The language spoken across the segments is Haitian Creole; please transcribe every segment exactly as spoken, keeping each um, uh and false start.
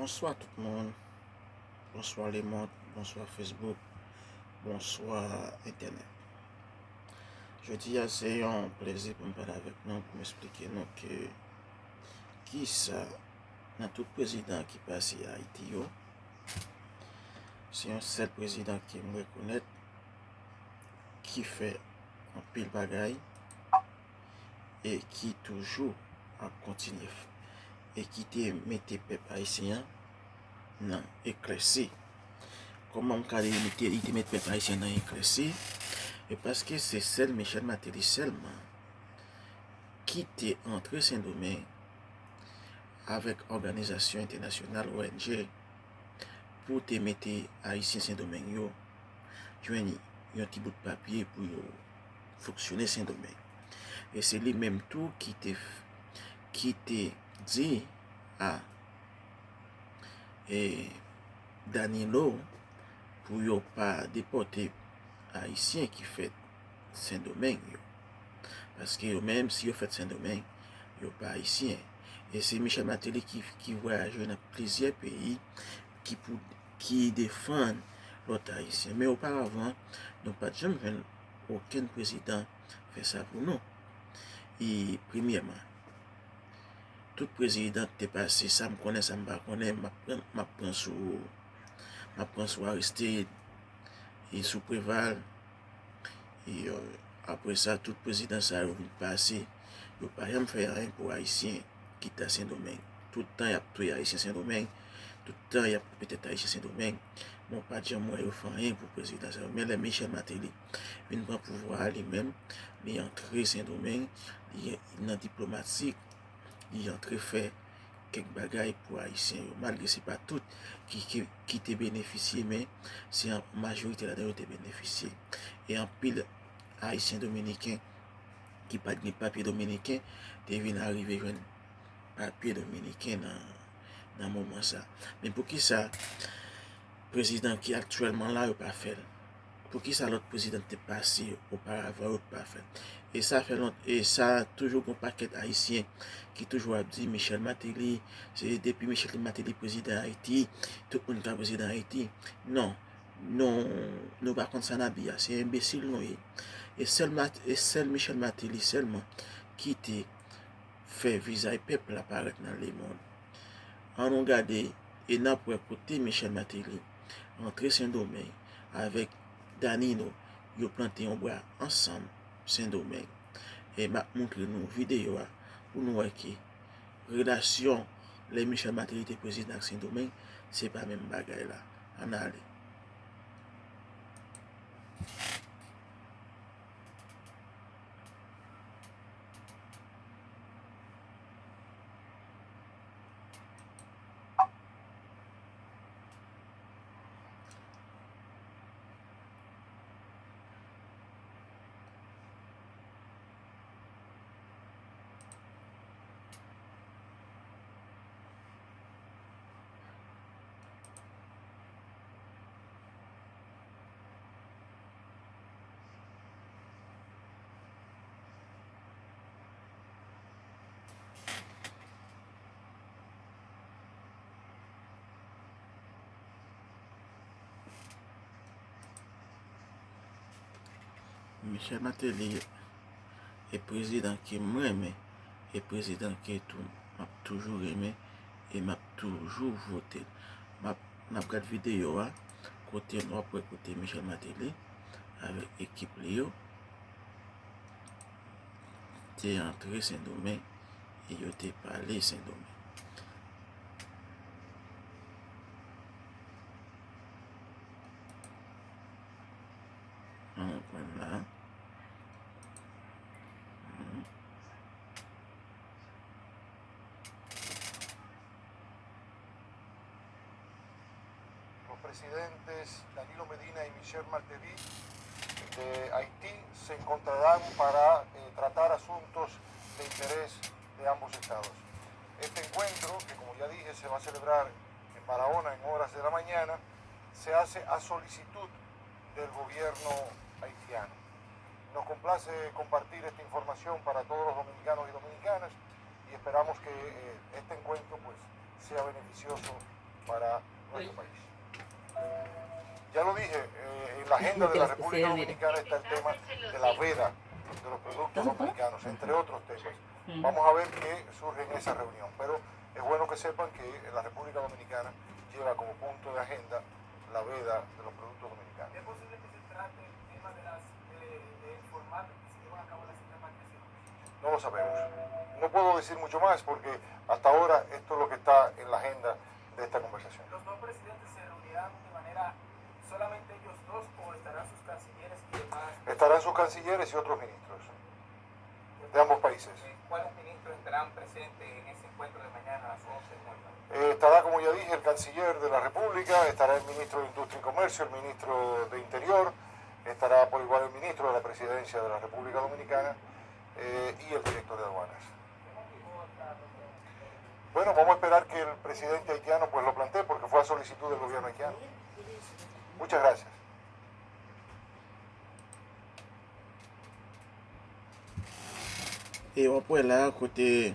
Bonswa tout moun. Bonswa lemonn. Bonswa Facebook. Bonswa entènèt. Jodi a se yon plezi pou m pale avèk nou, pou m eksplike nou ke kisa nan tout prezidan ki pase Ayiti yo, se yon sèl prezidan ke m rekonèt ki fè anpil bagay e ki toujou ap kontinye f- e ki te mete pèp ayisyen an nan eklèsi. Kòman m ka di li te, li te met pèp ayisyen nan eklèsi? E paske se sèl Michel Martelly sèlman ki te antre Sendomeng avèk òganizasyon entènasyonal, O N G, pou te mete Ayisyen Sendomeng yo jwenn yon ti bout papye pou yo fonksyone Sendomeng. E se li menm tou ki te, ki te di a e Danilo pou yo pa depòte Ayisyen ki fèt Sendomeng yo. Paske yo menm, si yo fèt Sendomeng, yo pa Ayisyen. E se Michel Martelly ki, ki vwayaje nan plizyè peyi ki pou, ki defann lòt Ayisyen. Men oparavan, nou pa t janm jwenn okenn prezidan fè sa pou nou. E premyèman, tout prezidan te pase, sa m konnen, sa m pa konnen, m ap pran, m ap pran sou, m ap pran sou Aristide, e sou Preval, e, euh, apre sa, tout prezidan sa yo vin pase, yo pa janm fè anyen pou Ayisyen ki ta Sendomeng. Tout tan y ap touye Ayisyen Sendomeng, tout tan y ap koupe tèt Ayisyen Sendomeng. Bon, pa t janm wè yo fè anyen pou prezidan sa yo. Men lè Michel Martelly vin pran pouvwa a li menm, li antre Sendomeng, li nan diplomatik, li antre fè kèk bagay pou Ayisyen yo, malgre se pa tout ki, ki, ki te benefisye, men se an majorite ladan yo te benefisye. E anpil Ayisyen dominiken ki pa t gen papye dominiken te vin arive jwenn papye dominiken nan, nan moman sa. Men poukisa prezidan ki aktyèlman la yo pa fè l? Poukisa lòt prezidan te pase oparavan yo pa fè l? E sa fè lont, e sa toujou gon pakèt Ayisyen ki toujou ap di Michel Martelly, se depi Michel Martelly prezidan Ayiti, tout moun ka prezidan Ayiti. Non, non, nou pa konn sa n ap di a, se enbesil nou ye. E sèl Mat-, e sèl Michel Martelly sèlman ki te fè vizaj pèp la parèt nan lemonn. Ann nou gade e n ap wè kote Michel Martelly antre Sendomeng avèk Danilo, yo plante yon bwa ansanm Sendomeng. E m ap montre nou videyo a pou nou wè ke relasyon lè Michel Martelly te prezidan ak Sendomeng, se pa menm bagay la. Ann ale. Michel Martelly e prezidan ke m renmen, e prezidan ke tou m ap toujou renmen, e m ap toujou vote l. M ap, n ap gad videyo a, kote n ap wè kote Michel Martelly avèk ekip li yo te antre Sendomeng e yo te pale Sendomeng. Ann pran la. Hmm. Los presidentes Danilo Medina y Michel Martelly de Haití se encontrarán para, eh, tratar asuntos de interés de ambos estados. Este encuentro, que como ya dije se va a celebrar en Barahona en horas de la mañana, se hace a solicitud del gobierno haitiano. Nos complace compartir esta información para todos los dominicanos y dominicanas y esperamos que, eh, este encuentro, pues, sea beneficioso para nuestro país. Ya lo dije, eh, en la agenda de la República Dominicana está el tema de la veda de los productos dominicanos, entre otros temas. Vamos a ver qué surge en esa reunión, pero es bueno que sepan que la República Dominicana lleva como punto de agenda la veda de los productos dominicanos. ¿Es posible que se trate el tema de las, de, del formato que se llevan a cabo las interpatriaciones? No lo sabemos. No puedo decir mucho más porque hasta ahora esto es lo que está en la agenda de esta conversación. ¿Los dos presidentes se reunirán de manera solamente ellos dos o estarán sus cancilleres y demás? Estarán sus cancilleres y otros ministros de ambos países. Eh, ¿cuáles ministros estarán presentes en ese encuentro de mañana a las once en Nueva York? Eh, estará, como ya dije, el canciller de la República, estará el ministro de Industria y Comercio, el ministro de Interior, estará por igual el ministro de la Presidencia de la República Dominicana, eh, y el director de aduanas. Bueno, vamos a esperar que el presidente haitiano, pues, lo plantee porque fue a solicitud del gobierno haitiano. Muchas gracias. E w ap wè la kote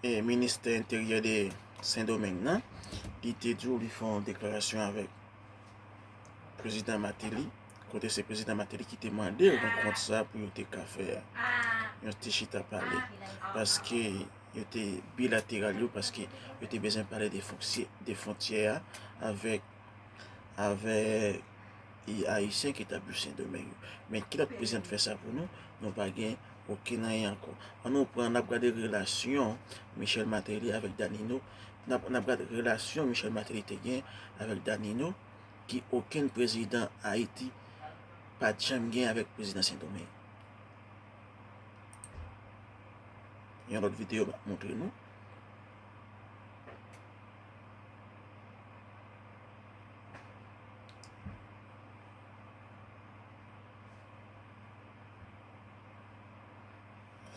e, Ministè Enteryè de Sendomeng nan, li te di w li fè yon deklarasyon avèk Prezidan Martelly, kote se Prezidan Martelly ki te mande rankont sa pou yo te ka fè yon ti chita pale, paske yo te bilateral yo, paske yo te bezwen pale de fonksye, de fwontyè a avèk avèk e, Ayisyen ki t ap viv Sendomeng yo. Men kilòt prezidan t fè sa pou nou, nou pa gen okenn anyen ankò. Ann nou pran, n ap gade relasyon Michel Martelly avèk Danilo, n ap, n ap gade relasyon Michel Martelly te gen avèk Danilo, ki okenn prezidan Ayiti pa t janm gen avèk prezidan Sendomeng. Yon lòt videyo m ap montre nou.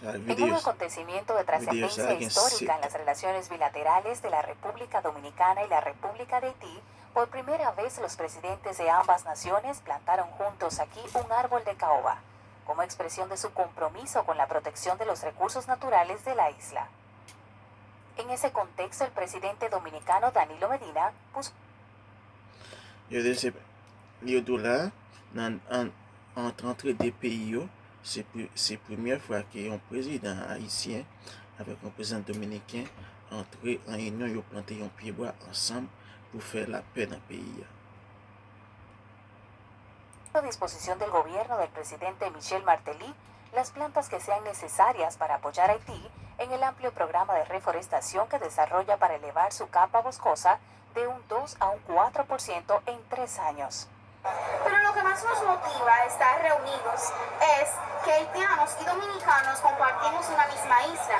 En un acontecimiento de trascendencia histórica en las relaciones bilaterales de la República Dominicana y la República de Haití, por primera vez los presidentes de ambas naciones plantaron juntos aquí un árbol de caoba, como expresión de su compromiso con la protección de los recursos naturales de la isla. En ese contexto, el presidente dominicano Danilo Medina puso. Yo di se, yo di w la, nan, an, ant, antre de peyi yo, se, se premyè fwa ke yon prezidan ayisyen avèk yon prezidan dominiken antre an inyon, yo plante yon pye bwa ansanm pou fè lapè nan peyi a. A disposición del gobierno del presidente Michel Martelly las plantas que sean necesarias para apoyar a Haití en el amplio programa de reforestación que desarrolla para elevar su capa boscosa de un dos a un cuatro por ciento en tres años. Pero lo que más nos motiva a estar reunidos es que haitianos y dominicanos compartimos una misma isla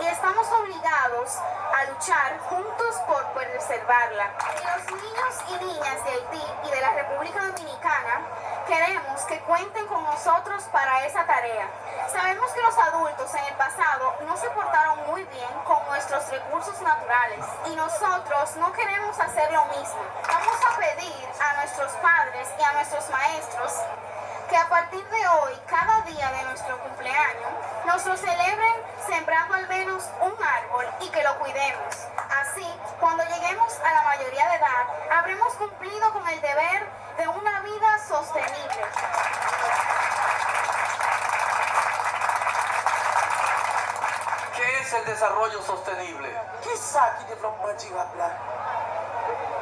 y estamos obligados a luchar juntos por preservarla. Y los niños y niñas de Haití y de la República Dominicana queremos que cuenten con nosotros para esa tarea. Sabemos que los adultos en el pasado no se portaron muy bien con nuestros recursos naturales y nosotros no queremos hacer lo mismo. Vamos a pedir a nuestros padres y a nuestros maestros que a partir de hoy, cada día de nuestro cumpleaños, nos lo celebren sembrando al menos un árbol y que lo cuidemos. Así, cuando lleguemos a la mayoría de edad, habremos cumplido con el deber de una vida sostenible. ¿Qué es el desarrollo sostenible? Kisa ki devlòpman dirab la?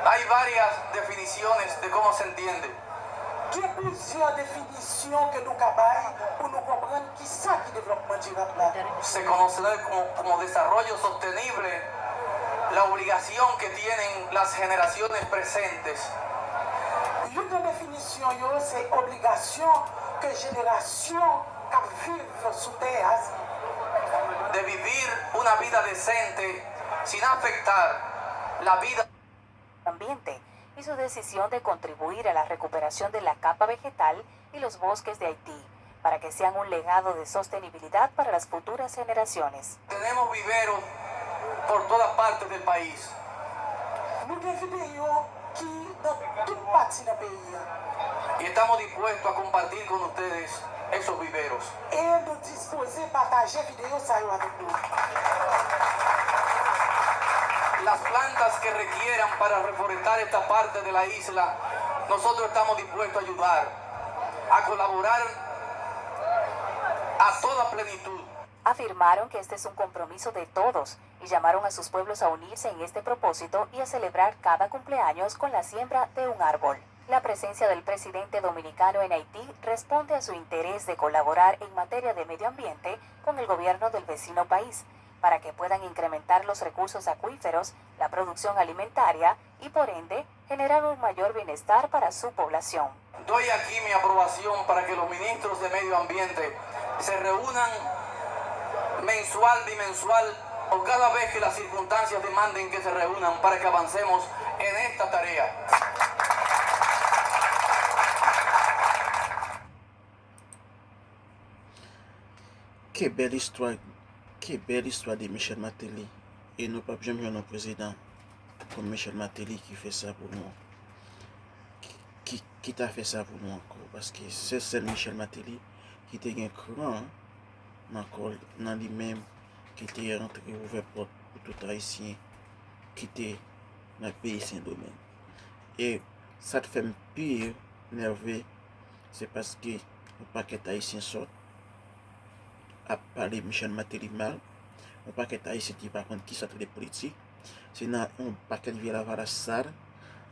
Hay varias definiciones de cómo se entiende. Gen plizyè definisyon ke nou ka bay pou nou konprann kisa ki devlòpman dirab la. Se conocerá como, como desarrollo sostenible la obligación que tienen las generaciones presentes. Youn nan definisyon yo se obligasyon ke jenerasyon k ap viv sou tè a. De vivir una vida decente sin afectar la vida ambiente y su decisión de contribuir a la recuperación de la capa vegetal y los bosques de Haití, para que sean un legado de sostenibilidad para las futuras generaciones. Tenemos viveros por todas partes del país. Nou gen videyo ki nan tout pati nan peyi a. Y estamos dispuestos a compartir con ustedes esos viveros. E nou dispoze pataje videyo sa yo avèk nou. La plantas que requieran para reforestar esta parte de la isla, nosotros estamos dispuestos a ayudar, a colaborar a toda plenitud. Afirmaron que este es un compromiso de todos y llamaron a sus pueblos a unirse en este propósito y a celebrar cada cumpleaños con la siembra de un árbol. La presencia del presidente dominicano en Haití responde a su interés de colaborar en materia de medio ambiente con el gobierno del vecino país, para que puedan incrementar los recursos acuíferos, la producción alimentaria y, por ende, generar un mayor bienestar para su población. Doy aquí mi aprobación para que los ministros de Medio Ambiente se reúnan mensual, bimensual o cada vez que las circunstancias demanden que se reúnan para que avancemos en esta tarea. Ke bèl istwa, ke bèl istwa de Michel Martelly. E nou p ap janm jwenn yon prezidan kòm Michel Martelly ki fè sa pou nou, ki, ki ta fè sa pou nou ankò. Paske se sèl Michel Martelly ki te gen kran nan kò l, nan li menm, ki te antre ouvè pòt pou tout Ayisyen ki te nan peyi Sendomeng. E sa t fè m pi nève, se paske yon pakèt Ayisyen sòt ap pale Michel Martelly mal, yon pakèt Ayisyen ki pa konn kisa k rele politik, se nan yon pakèt vye Lavalas sal,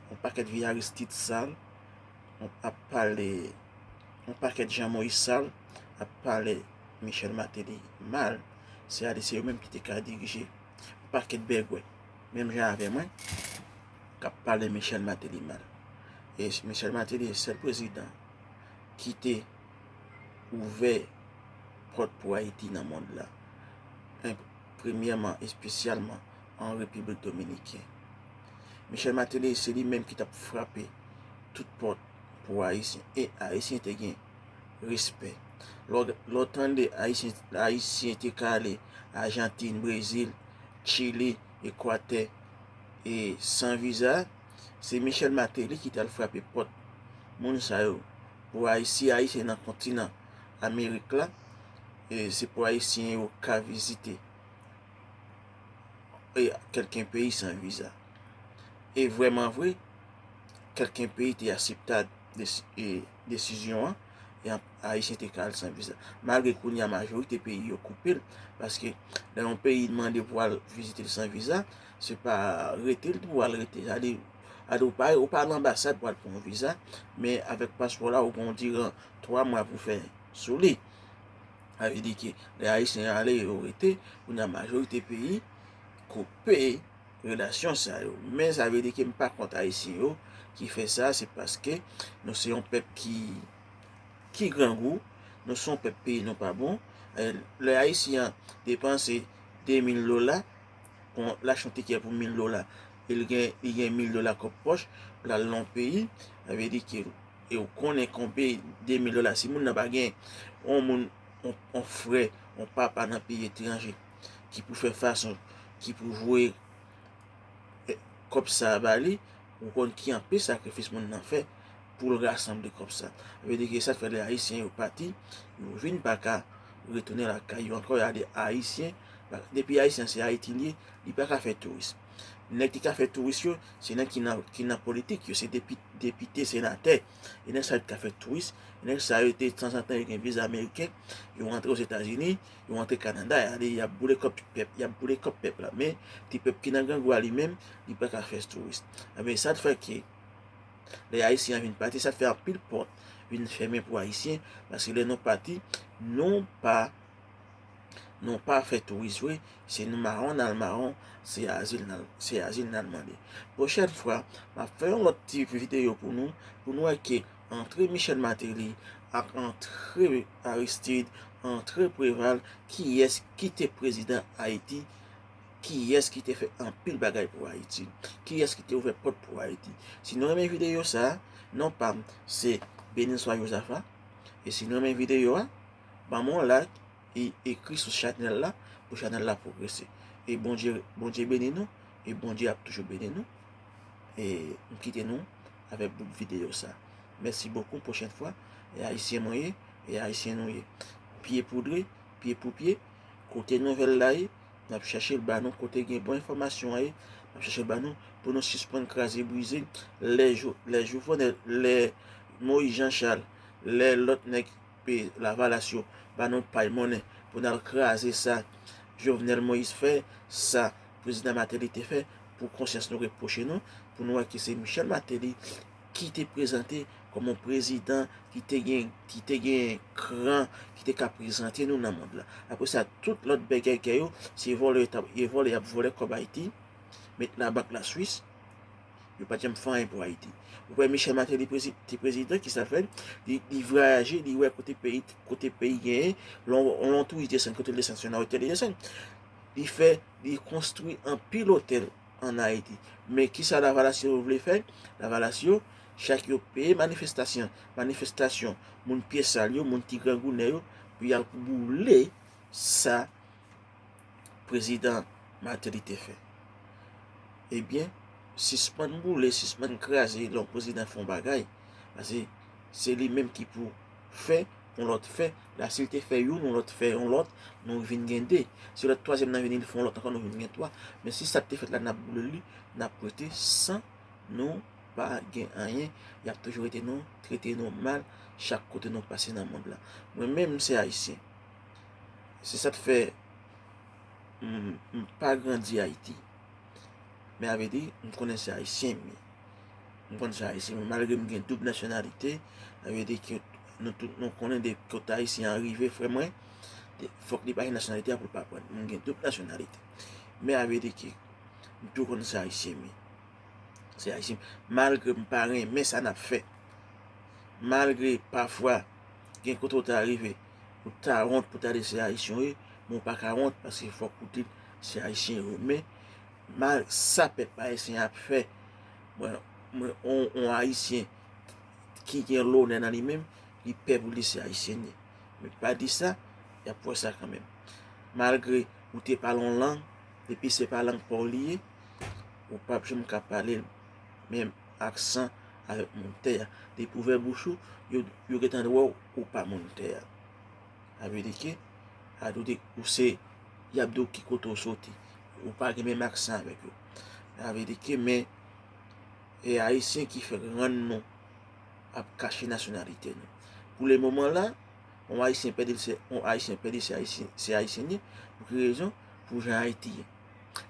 yon pakèt vye Aristide sal, ap pale yon pakèt Jan Moyiz sal, ap pale Michel Martelly mal, se ale se yo menm ki te ka dirije yon pakèt bègwè, menm jan avè mwen, k ap pale Michel Martelly mal. E Michel Martelly se sèl prezidan ki te ouvè pòt pou Ayiti nan mond la. Premyèman, espesyalman an Repiblik Dominikèn. Michel Martelly se li menm ki t ap frape tout pòt pou Ayisyen. E Ayisyen te gen respè. Lè w, lè w tande Ayisyen, Ayisyen te ka ale Ajantin, Brezil, Chili, Ekwatè, e san viza, se Michel Martelly ki t al frape pòt moun sa yo. Pou Ayi-, si Ayisyen nan kontinan Amerik la, e se pou Ayisyen yo ka vizite e kèlken peyi san viza. E vrèman vre, kèlken peyi te aksepte desi-, e, desizyon an, e an-, Ayisyen te ka al san viza. Malgre kounye a majorite peyi yo koupe l, paske lè yon peyi mande pou al vizite l san viza, se pa rete l pou al rete. Sa di, sa di ou pa, ou pa al anbasad pou al pran yon viza, men avèk paspò w la, ou gen yon diran twa mwa pou fè sou li. Sa vle di ke lè Ayisyen ale, yo rete, kounye a majorite peyi koupe relasyon sa yo. Men sa vle di ke m pa kont Ayisyen yo ki fè sa, se paske nou se yon pèp ki, ki grangou, nou se yon pèp peyi nou pa bon. E lè Ayisyen an depanse de mil dola, pou l achte yon tikè pou mil dola, e l gen, li gen mil dola kòb pòch, pou l al nan yon peyi, sa vle di ke, e ou konnen konbe de mil dola, si moun nan pa gen yon moun, yon, yon frè, yon papa nan peyi etranje, ki pou fè fason, ki pou voye, e, kòb sa a ba li, ou konn ki anpil sakrifis moun nan fè pou l rasanble kòb sa. Sa vle di ke sa fè lè Ayisyen yo pati, yo vin pa ka retounen lakay yo ankò, y a de Ayisyen, depi Ayisyen se Ayiti l ye, li pa ka fè touris. Nèg ki ka fè touris yo, se nèg ki nan, ki nan politik yo, se depi, depite, senatè. E nèg sa yo ki ka fè touris, e nèg sa yo te tanzantan yo gen viza ameriken, yo rantre Ozetazini, yo rantre Kanada, y ale, y ap boule kòb pèp, y ap boule kòb pèp la. Men, ti pèp ki nan grangou a li menm, li pa ka fè touris. Enben, sa t fè ke lè Ayisyen an vin pati, sa t fè anpil pòt vin fèmen pou Ayisyen, paske lè nou pati, nou pa, nou pa fè touris vre, se nou mawon n al mawon, se azil n al, se azil n al mande. Pwochèn fwa, m ap fè yon lòt ti videyo pou nou, pou nou wè ke antre Michel Martelly ak antre Aristide, antre Préval, kiyès ki te prezidan Ayiti, kiyès ki te fè anpil bagay pou Ayiti, kiyès ki te ouvè pòt pou Ayiti. Si nou renmen videyo sa a, non pa m se Beniswa Josapha. E si nou renmen videyo a, ban m yon like e ekri sou chanèl la pou chanèl la pwogrese. E Bondye, Bondye beni nou, e Bondye ap toujou beni nou. E m kite nou avèk bout videyo sa. Mèsi bokou, pwochèn fwa, e Ayisyen mwen ye, e Ayisyen nou ye. Pye pou dwe, pye pou pye, kote nouvèl la ye, N ap chèche l ba nou kote gen bon enfòmasyon an ye. N ap chèche l ba nou pou nou sispann kraze brize. Lè Jo-, lè Jovenel, lè Moïse Jean Charles, lè lòt nèg pe Lavalas yo ba nou pay monnen pou n al kraze sa Jovenel Moïse fè, sa prezidan Martelly te fè, pou konsyans nou repwoche nou, pou nou wè ke se Michel Martelly ki te prezante kòm yon prezidan ki te gen, ki te gen kran, ki te ka prezante nou nan mond la. Apre sa, tout lòt bègègè yo, se vòlè yo t ap, e vòlè y ap vòlè kòb Ayiti, met labank Laswis, yo pa t janm fè anyen pou Ayiti. Ou wè Michel Martelly prezi-, te prezidan, ki sa l fè? Li, li vwayaje, li wè kote peyi, kote peyi genyen, lè yon, lè yon touris desann, kote l desann, se nan otèl li desann. Li fè, li konstwi anpil otèl ann Ayiti. Men kisa Lavalas yo vle fè? Lavalas yo, chak yo peye manifestasyon, manifestasyon, moun pye sal yo, moun ti grangounè yo, pou y al boule sa prezidan Martelly te fè. Ebyen, sispann boule, sispann kraze lè yon prezidan fè yon bagay. Paske se li menm ki pou fè, yon lòt fè. La, si l te fè youn, yon lòt fè yon lòt, nou vin gen de. Si lòt twazyèm nan vini, li fè yon lòt ankò, nou vin gen twa. Men si sa k te fèt la, n ap boule li, n ap rete san nou pa gen anyen. Y ap toujou rete nou, trete nou mal, chak kote nou pase nan mond la. Mwen menm, m se Ayisyen. Se sa k fè m, m pa grandi Ayiti. Men a vle di, m konnen se Ayisyen m ye. M konnen se Ayisyen m ye. Malgre m gen doub nasyonalite, a vle di ke nou tout nou konnen depi kot Ayisyen an rive, frè mwen, de, fòk li pase nasyonalite a pou l pa pran. M gen doub nasyonalite. Men a vle di ke m tou konnen se Ayisyen m ye. Se Ayisyen. Malgre m pa renmen sa n ap fè, malgre pafwa gen kote w ta rive, ou ta wont pou ta di se Ayisyen w ye, men w pa ka wont paske fòk ou di se Ayisyen w ye. Men, mal sa pèp ayisyen ap fè, mwen, mwen, on, on Ayisyen ki gen lonè nan li menm, li pè pou l di se Ayisyen l ye. Men pa di sa, y ap wè sa kanmenm. Malgre ou te pale yon lang, depi se pa lang pa w li ye, ou p ap janm ka pale l menm aksan avèk moun tè a. Depi w ouvè bouch ou, yo, yo gentan wè w, ou pa moun tè a. Sa vle di ke, a tou de, ou se, y ap di w ki kote w soti. Ou pa gen menm aksan avèk yo. Sa vle di ke, men, e Ayisyen ki fè rann nou ap kache nasyonalite nou. Pou le moman la, yon Ayisyen pèdi l se, yon Ayisyen pèdi se Ayisyen, se Ayisyen li, pou ki rezon? Pou jan Ayiti ye.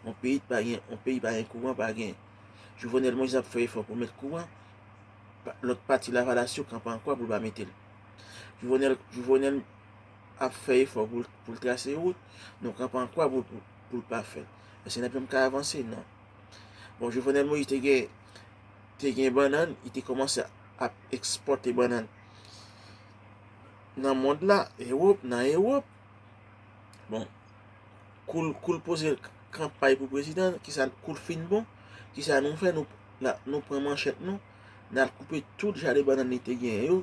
Yon peyi pa gen, yon peyi pa gen kouran, pa gen. Jovenel Moïse ap fè efò pou met kouran, pa, lòt pati Lavalas yo kanpe an kwa pou l pa mete l. Jovenel, Jovenel ap fè efò pou, pou l trase wout, nou kanpe an kwa pou, pou, pou l pa fè l. Èske n ap janm ka avanse? Non. Bon, Jovenel Moïse te gen, te gen bannann, li te kòmanse ap ekspòte bannann nan mond la, Ewòp, nan Ewòp. Bon, kou l, kou l poze kanpay pou prezidan, kisa, kou l fin bon, kisa nou fè? Nou, la, nou pran manchèt nou, n al koupe tout jaden bannann li te genyen yo,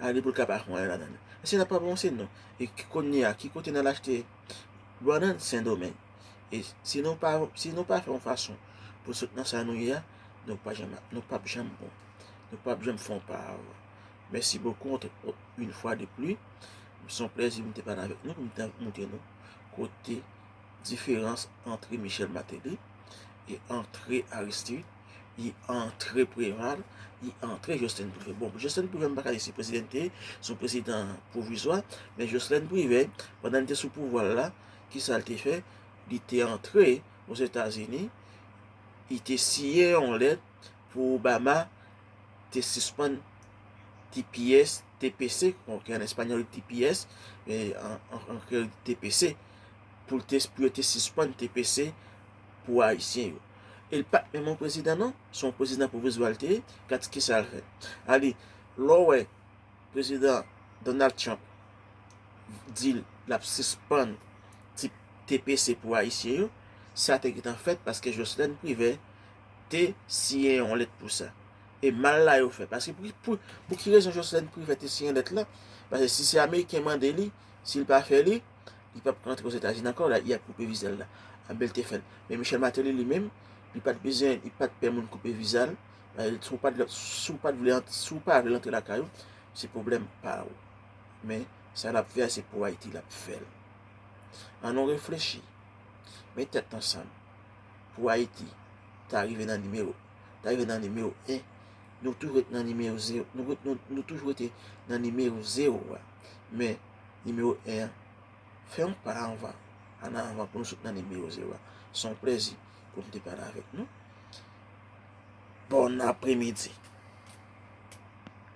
ale pou l ka pa fè anyen ladan l. Èske n ap avanse? Non. E ki, kounye a, ki kote n al achte bannann? Sendomeng. E si nou pa, si nou pa fè yon fason pou sot nan sa nou ye a, nou pa janm, nou p ap janm bon. Nou p ap janm fè yon pa avan. Merci beaucoup, on te, une fois de plus. Se yon plèzi pou m te pale avèk nou, pou m te montre nou kote diferans antre Michel Martelly e antre Aristide, e antre Préval, e antre Jocelyn Privert. Bon, Jocelyn Privert, m pa ka di se prezidan li te ye, se yon prezidan pwovizwa, men Jocelyn Privert, pandan li te sou pouvwa l la, kisa l te fè? Li te antre Ozetazini, li te siyen yon lèt pou Obama te sispann T P S, T P C, ki an espanyòl T P S, e an, an, an kreyòl T P C, pou l te, pou yo te sispann T P C pou Ayisyen yo. E l pa t menm yon prezidan, non, se yon prezidan pwovizwa l te ye, gad kisa l fè. Ale, lè w wè prezidan Donald Trump di l ap sispann ti T P C pou Ayisyen yo, sa te gentan fèt paske Jocelyn Privert te siyen yon lèt pou sa. E mal la yo fè. Paske pou, pou, pou ki rezon Jocelyn Privert te siyen lèt la? Paske si se Ameriken mande li, si l pa fè li, li p ap ka antre Ozetazini ankò, la, y ap koupe viza l la. Anben l te fè l. Men Michel Martelly li menm, li pa t bezwen, li pa t pè moun koupe viza l. Si w pa t vle, si w pa t vle ant-, si w pa vle antre lakay ou, se pwoblèm pa w. Men, sa l ap fè a, se pou Ayiti l ap fè l. Ann nou reflechi. met tèt ansanm pou Ayiti ta rive nan nimewo, ta rive nan nimewo en. Nou toujou ret nan nimewo zewo, nou, nou, nou toujou rete nan nimewo zewo a. Men nimewo en an fè yon pa anvan, ann avan pou nou sot nan nimewo zewo a. Se yon plezi pou m te pale avèk nou. Bon apremidi.